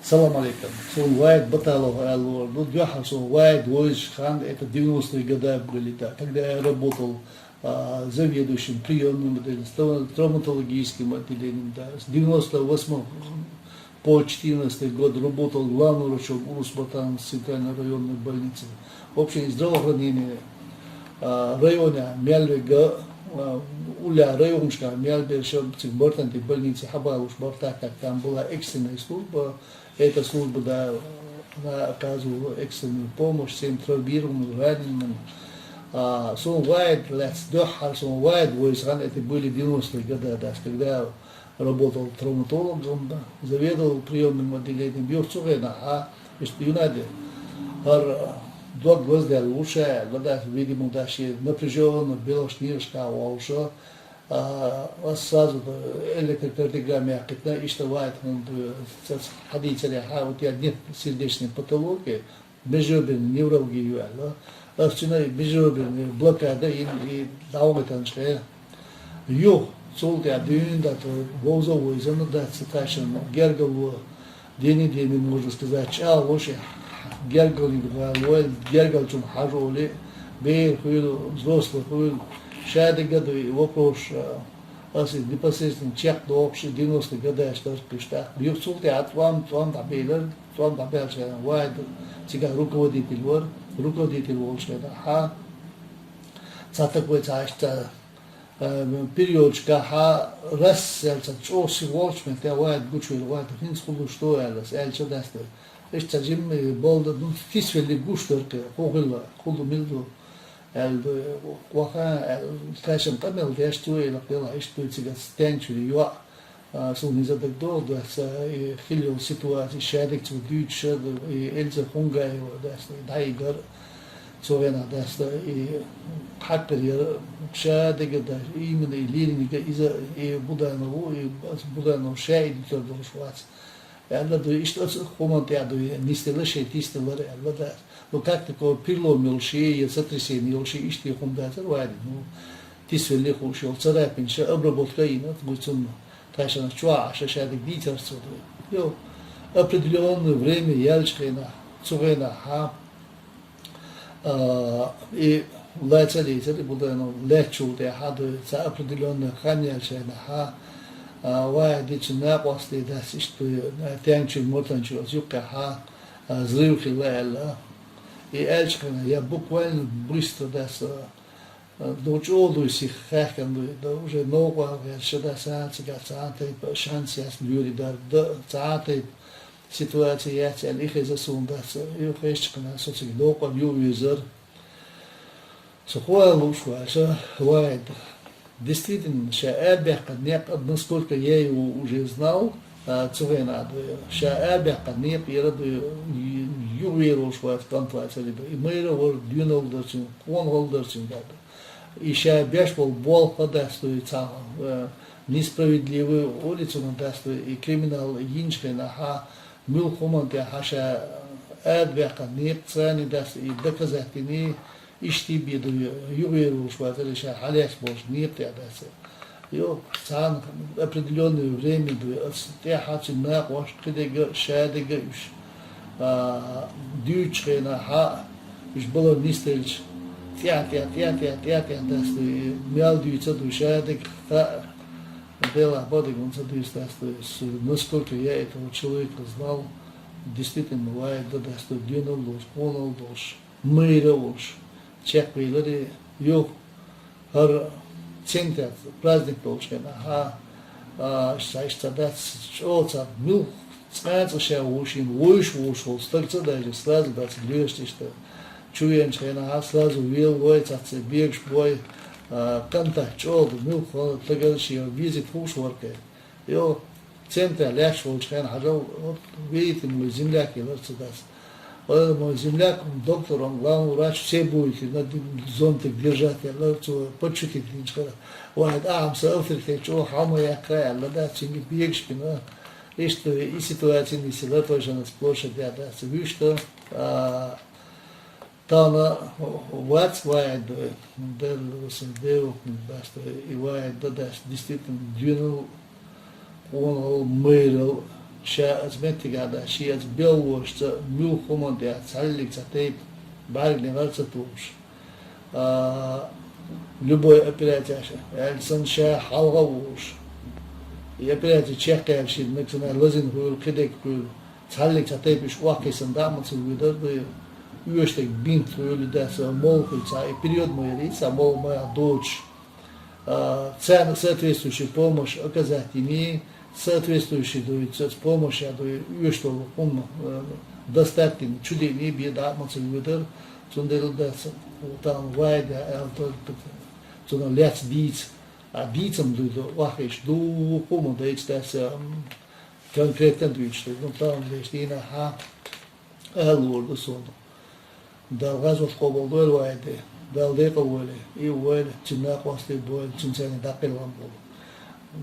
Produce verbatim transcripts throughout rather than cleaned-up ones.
Салам алейкум. Сона Ваид Баталов аьлла вар ду. Дуьххьара сона Ваид вовзаш хиннад, это девяностые года были, да. Тогда я работал а, заведующим приемным отделением, стоматологическим отделением, да. С девяносто восьмого по четырнадцатый год работал главным врачом Урус-Мартановской центральной районной больницы. В общем, здравоохранение а, района мел вега, а, уллехь районашка мел берш, цига Мартан тӀе больница хьабалуш бара, так как там была экстренная служба, эта служба, да, она оказывала экстренную помощь всем травмированным, раненым. А, сона Ваид лаьцна дуьххьара, сона Ваид вовзаш хиннад, это были девяностые года, да, когда работал травматологом, да, заведовал приемным отделением. Юха цу хенахь, а, иштта юнадер, хӀара дог лаздаьлла ву ша, да, видимо, да, шен напряжённо белхаш нехашка волуш, а, ас сразу электрокардиограмма яьккхина, иштта Ваид хӀунда ду, цаца хьадийцарехьа, у тебя нет сердечной патологии, межреберная невралгия ю аьлла. Ас цуьнан и межреберная блокада йина, и дӀавахийтинчхье. Юха, цул тӀаьхьа дуьйна дац, вовза а вовзийна дац, тхаьшна гергарло, дийна-дийна, можно сказать, чӀагӀлуш, гергарниг гӀала войла, гергарчунна хьажа олий, бер хуьлу, взрослый хуьлу, ша дага а дуй, вопрос, а, ас иза непосредственно чекхдохуш, и девяностые годаш дара кхуьш тӀаккха. Юха цул тӀаьхьа тӀом, тӀом дӀабелира, тӀом дӀабаьлча, Ваид цигахь руководитель вара, руководитель волчу хенахь, цхьа такой цхьа иштта, э, периодашкахь, раз аьлла, цхьа чӀогӀа сиха волчу метте Ваид гучувелла, Ваид, хӀинца хӀун луш ду аьлла, ас аьлча, дац дара. Иштта цхьа жимма болу, ну, тисвеллиг гуш дара кхин, хӀун хилла, хӀун ду, мила ду аьлла ду, ваха, аьлла, тхаьшна къамел деш, цо элира, делахь, иштта дуй цигахь стенчуьра йоӀ, а, суна иза дагадогӀу дац, а, и хилла йолу ситуаци, ша дага цо дуьйцуш а ду, и Эльза Хунгаева дац, и дӀайигара, цу хенахь дац, и хьакхар яра, ша дага дац, именно и лининиг а иза, и Буданов ву, и Буданов ша и дитар долуш вац. Аьлла ду, иштта оцу хӀуманна тӀехь ду, нисделла шайн тисделлара аьлла дац. Ну, как такой перелом йолуш я, я сотрясение йолуш я, иштта хӀума дацара вайна. Ну, тисвелле хууш йолу царапинаш, обработка а йина, вуй цунна. Тхаьшна чохь Ӏаш, ша дика дийцарца ду. Йо, определённое время яьллачу хенахь, цу хенахь, хьа, а, и лаца а лийцира, и Буданов лаьттачул тӀаьхьа ду, цхьа определённый хан яьллачу хенахь, хьа, а, вай дича накъостий дац, иштта ду, а, тенчуьра, муртанчуьра, оцу юккъехь, хьа, а, взрыв хилла аьлла. И аьллачу хенахь, я буквально быстро дац, а, Ду чӀогӀа дуй сиха хаьхкина дуй, ду уже новкъа гӀерташ ша дан цигахь цхьа а тайпа шанс яц лоьрий дар, дан цхьа а тайпа ситуаци яц аьлла, и хеза суна дац. Юха хезча хьуна со цига новкъа ю везара. Со хӀун ала лууш ву аьлча, вай, действительно, ша арабаьккхина некъ, насколько я его уже знал, а, цу хенахь ду, ша арабаьккхина некъ яра ду, юхавер волуш вац, кӀант вац аьлла ду. И майра вара доьналла дара цуьнга, къонахалла дара цуьнга аьлла. И ша беш болу болх а дац дуй цхьа, э, несправедливый улицана дац дуй, и криминал йинчу хенахь, муьлхха хӀуманна тӀехь ша арабаьккхина некъ царний дац, и доказать дина, иштта бен дуй, юхавер волуш вацара, и ша хьалаьцна болчу некъа тӀехь дац. Йо, цхьана определённое время дуй, оцу тӀаьхьа цуьнан накъост кхидерг а, шадерг а уьш, а, дуьйцучу хенахь, уьш балар нисделча, тӀаьхь-тӀаьхь, тӀаьхь-тӀаьхь, тӀаьхь-тӀаьхь дац дуй, мел дуьйцу дуй, шадерг хаьа, делахь бадерг хӀунда ца дуьйцу дац дуй, с-, насколько я этого человека знал, действительно, вай дан дац дуй, доьналла долуш, къонахалла долуш, майра а волуш, чекхвеларе, юха, хӀара центр праздник долчу хенахь, а, иштта, иштта дац, чӀогӀа цхьа муьлхха цкъа а цкъа ша вовшийн вовшах волуш волу стаг ца даьжира, сразу дац лоьраш иштта. Чувеанчу хенахь сразу велавой, цхьацца бегаш бой, а, кӀантахь чӀогӀа ду, муьлхха стагал шен визит хууш вара кхин. Йо, центрехь лаьтташ волчу хенахь хьажал, вот, видите, мой земляк, елар цу дас. Ой, мой земляк, он доктор, он главный врач, все будете на д-, зонтик держать, елар цо, подшутить динчхьара. Вай, ахьа, сан авторитет чӀогӀа хьалма яьккха, аьлла, да, цуьнга бегаш бина. Иштта и ситуаци нисъелла Тойшанас площадь, да, ца вуьшта, а, Тахана вац вай ду, Делан васин девлхниг дац, и вай дан дац, действительно, доьналла, къонахалла, майралла, Ша оцу меттигахь дац, шен оцу белхалошца муьлхха хӀуманна тӀехь цхьаллиг цхьа тайпа бӀаьргана гӀар ца тухуш, а, любой операцеш, аьлла санна, ша хьалха а вуьйлуш, и операци чекхъяьлла шена нагахь санна лазийна хуьлу, кхидерг хуьлу, цхьаллиг цхьа тайпа уьш охьакхиссина дӀа а ма ца воьдура, оьшург бинт хуьлу, дац, молла хуьлу, цхьа и период ма яра, и цхьа молла ма яра доцуш. А, царна соответствующий помощь оказать йиний, соответствующий дуьйцу, помощь а дуй, оьшуш долу хӀума, а, достать йина, чу деъний бен дӀа а ма ца воьдура, цундела дац, там вай да аьлла, только цунах лаьцна дийца, а дийцам дуй до, вахийтуш дукха хӀума дайца дац, ам, конкретно дуьйцуш ду, ну, там веш дийнахьа, Ала луур ду суна. Дала гӀазот къобалдойла вай де. Дала декъал войла, и войла, цуьнан накъостий бойла, цуьнан царна даккхийла гӀам болу.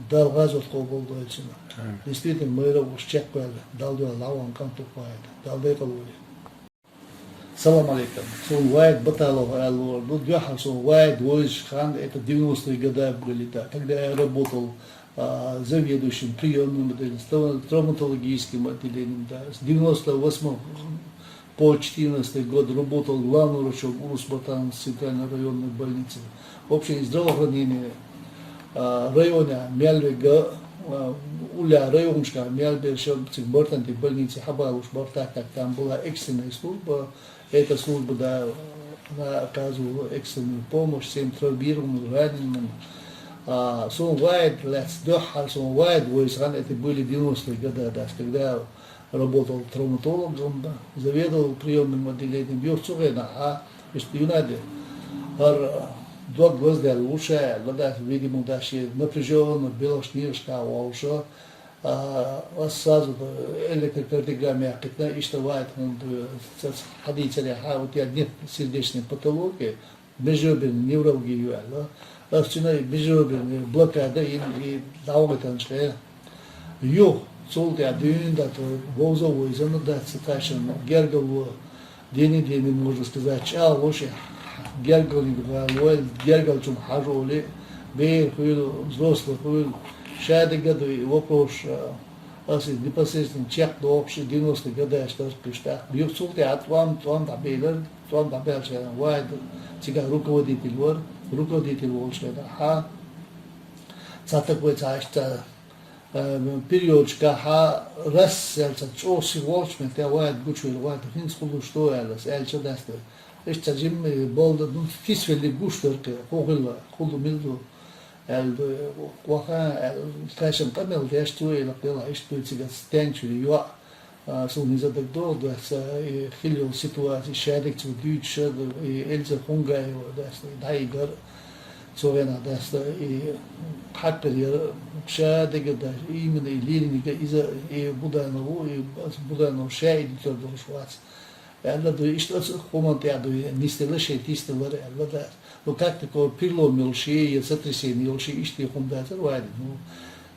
Дала гӀазот къобалдойла цуьнан. Амин. Действительно, майра уьш чекхваьлла, Дала дуьхьал дӀавахана кӀант ву вай де. Дала декъал войла. Салам алейкум. Суна Ваид Баталов ала луур ду. Дуьххьара суна Ваид вовзаш хан, это девяностые года были, да, когда я работал а, заведующим приёмным отделением, стоматологическим отделением, да. С девяносто восьмого по четырнадцатый год работал главным врачом Урус-Мартановской центральной районной больницы. В общем, здравоохранение, а, района мел вега, а, уля районашка мел бершам, циг Мартановской больнице хьабалуш бар, так как там была экстренная служба, эта служба, да, она оказывала экстренную помощь всем травмированным, раненым. А, суна Ваид лаьцна дуьххьара, суна Ваид вовзаш хан, это были девяностые года, да, когда я работал травматологом, да, заведовал приёмным отделением. Юха цу хенахь, а, иштта юнадер, хӀара дог лаздаьлла ву ша аьлла, да, видимо, да, шен напряжённо белхаш нехашка волуша, а, ас сразу электрокардиограмма яьккхина, иштта ваийтина ду, ца-, ца-, хьадийцарехьа, вот я нет сердечной патологии, межреберная невралгия ю аьлла. Ас цуьнан межреберная блокада йина и дӀавахийтинчу хенахь. Юха, цул тӀаьхьа дуьйна дац, вовза а вовзана дац, ца тайшина гергало, дийне-дийне, можно сказать, чӀагӀлуш, гергалниг гӀала войла, гергалчунна хьажа олий, бер хуьлу, взрослый хуьлу, ша дага а дуй и вопрос, а, ас и непосредственно чекхдохуш, и девяностые годаш дара кхуьш тӀаккха. Юха цул тӀаьхьа тӀом, тӀом дӀабелира, тӀом дӀабаьлча, Ваид цигахь руководитель вара, руководитель волчу хенахьа, цхьа такой цхьа иштта Э, периодашкахьа, расселца чӀогӀа сиха волчу метте Ваид гучувелла, Ваид, хӀинца хӀун луш ду аьлла, ас аьлча дац ду. Иштта цхьа жимма болу, ну, кисвеллиг гуш дара кхин, хӀун хилла, хӀун ду, мила ду, аьлла ду, ваха, аьлла, тхаьшан къамел деш, цо элира, делахь, иштта дуьйциган стенчуьра йоӀ, а, суна иза дагадогӀу, дац, и хила йолу ситуаци, шадерг цо дуьйцуш, и Эльза Хунгаева, дац, и дӀайигара. Цу хенахь даста и хьаккхар яра, ша дага даьлла, именно и линига иза и Буданов ву, и Буданов ша и дитар долуш вац. Аьлла ду, иштта оцу хӀуманна тӀехь ду, нисделла шайн тиснелар аьлла дац. Ну, как такой перелом йолуш, я сотрясение йолуш, иштта хӀума дацара вайна. Ну,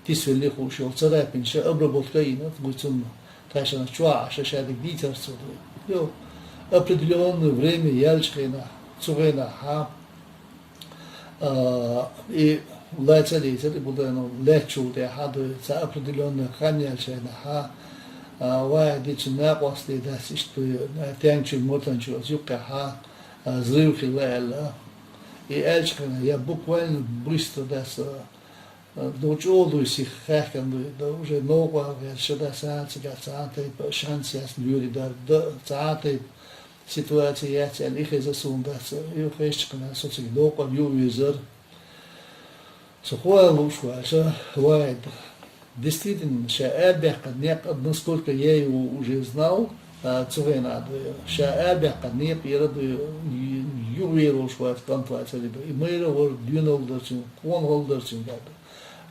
тисвелли хууш йолу царапинаш, обработка а йина, вуй цунна. Тхаьшанна чохь Ӏаш ша дага дийцарца ду. Йо, определённое время яьлча хенахь, цу хенахь, хьа, А, и лаьцна а дийцира, и Буданов лаьцначул тӀаьхьа ду, цхьа определённый хан яьлла шайна хьа, а, вай дича накъостий дац иштта ду, а, тенчуьра, мотанчуьра оцу юккъехьа, а, взрыв хилла аьлла. И аьлча хенахь, я буквально быстро дац, а, а, ну, чӀогӀа дуй сиха хаьхкина дуй, да, уже новкъа гӀерташ дац, а, цигахь цхьа а тайпа шанс яц лоьрий дар, да, цхьа а тайпа ситуаци яц аьлла, и хеза суна дац, юха хезча хана со цига докъан ю везар. Со хӀун ала лууш ву аьлча, вай, действительно, ша арабаьккхина некъ, насколько я его уже знал, а, цу хенахь ду, ша арабаьккхина некъ яра ду, ю-, юхавер волуш вац, кӀант вац аьлла ду. И майра вара доьналла дарчун, къонахалла дарчун дац.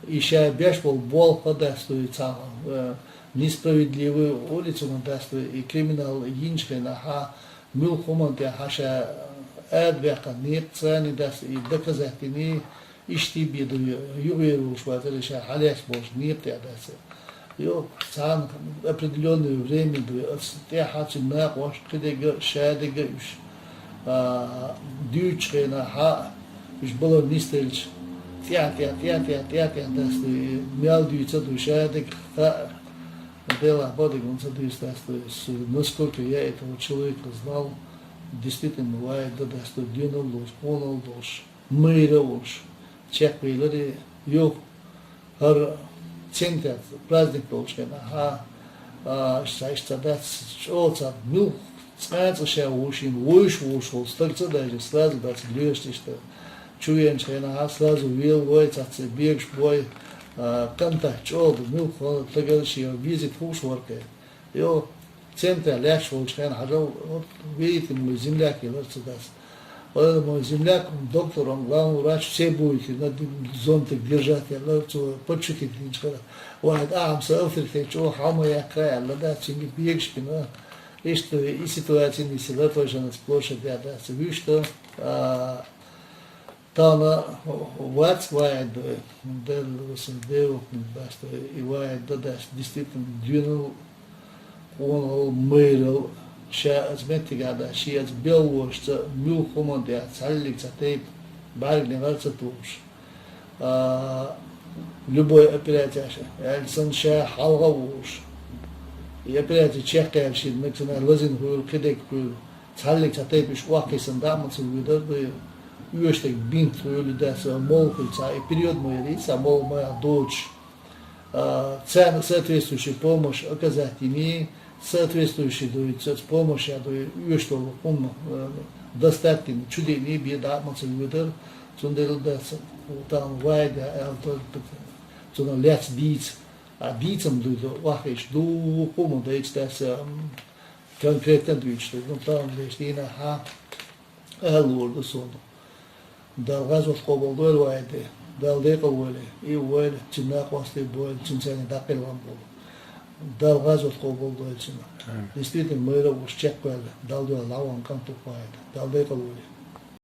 И ша беш болу болх а дац дуй цхьа, э, несправедливый улицунан дац дуй, и криминал йинчу хенахьа, муьлхха хӀуманна тӀехьа ша, э, арабаьккхина некъ царна дац, и доказать йиний, иштта бен дуй, юхавер волуш вацара, и ша хьалаьцна болчу некъа тӀехь дац. Йо, царна определённое время дуй, оцу тӀехьа цуьнан накъост кхидерг а, шадерг а уьш, а, дуьйцучу хенахьа, уьш балар нисделча, тӀе-тӀе, тӀе-тӀе, тӀе-тӀе дац дуй, мел дуьйцу дуй, шадерг а, Делахь бадагун ца дуьйцу дац, то есть, насколько я этого человека знал, действительно, вай да дац, то есть, денал долуш, къонал долуш, майра волуш, чекхвеларе, йоху, хӀара центаца праздник долчу хенахь, а, иштта, иштта дац, чӀогӀа царна муьлхха цкъа а цкъа ша вовшийн вовш волуш волу стаг ца даьжна, сразу дац лоьшуш иштта. Чувеанчу хенахь сразу вела вой, цаьрца бегаш бой, а, контакт чӀогӀа ду, муьлхха стагал шен визит хууш вара кхе. Йо, центре лаьтташ волчу хенахь хьажал, вот, видите, мой земляк елара цу дас. Ойла мой земляк, он доктором, главный врач, все будете на зонтик держать, елара цо подшутить динчу хенахь. Вай, ахьа сан авторитет чӀогӀа хьалма яккха, аьлла, да, цуьнга бегаш бина. Иштта и ситуация нисила, той же нас площадь, да, ца вуьшта, а, тахана вац вай ду, Делла васан девакъ дац, и вай да дац, действительно, дуьнал, къонал, майрал, ша аса меттигахь дац, шен аса беллошца, муьлхха хӀуманна тӀехь цхьаллиг цхьа тайпа бӀаьргане гӀар ца тухуш. А, любой операцияш, аьлла санна, ша хьалха а вуш. И операция чекхъяьлла шена, нагахь санна лазийна хуьлу, кхидерг хуьлу. Цхьаллиг цхьа тайпа уьш охьакхиссина дӀа а ма ца воьдар, ду, оьшург бинт хуьлу, дац, молла хуьлу цхьа, и период ма яра, и цхьа молла ма яра доцуш. А, царна соответствующая помощь оказать йиний, соответствующий дуй, цаьрца помощь а дуй, оьшуш долу хӀума, э, достать йиний, чу диъний, бен дӀа а ма ца воьдар, цундела дац, тахана вай да аьлла, цунах лаьцна дийца. А дийцам дуй ду, вахийча дукха хӀума дайца дац, м, конкретно дуьйцуш ду. Ну, тахана дайча дийнахь а ала луур ду суна. Дала гӀазот къобал дойла вай де, Дала декъал войла, и войла, цуьнан накъостий бойла, цуьнан царна даккхийла гӀан болу. Дала гӀазот къобал дойла цуьнан. Амин. Действительно, майра а вуш чекхваьлла, Дала дойла лаван кӀант ву вай де, Дала декъал войла.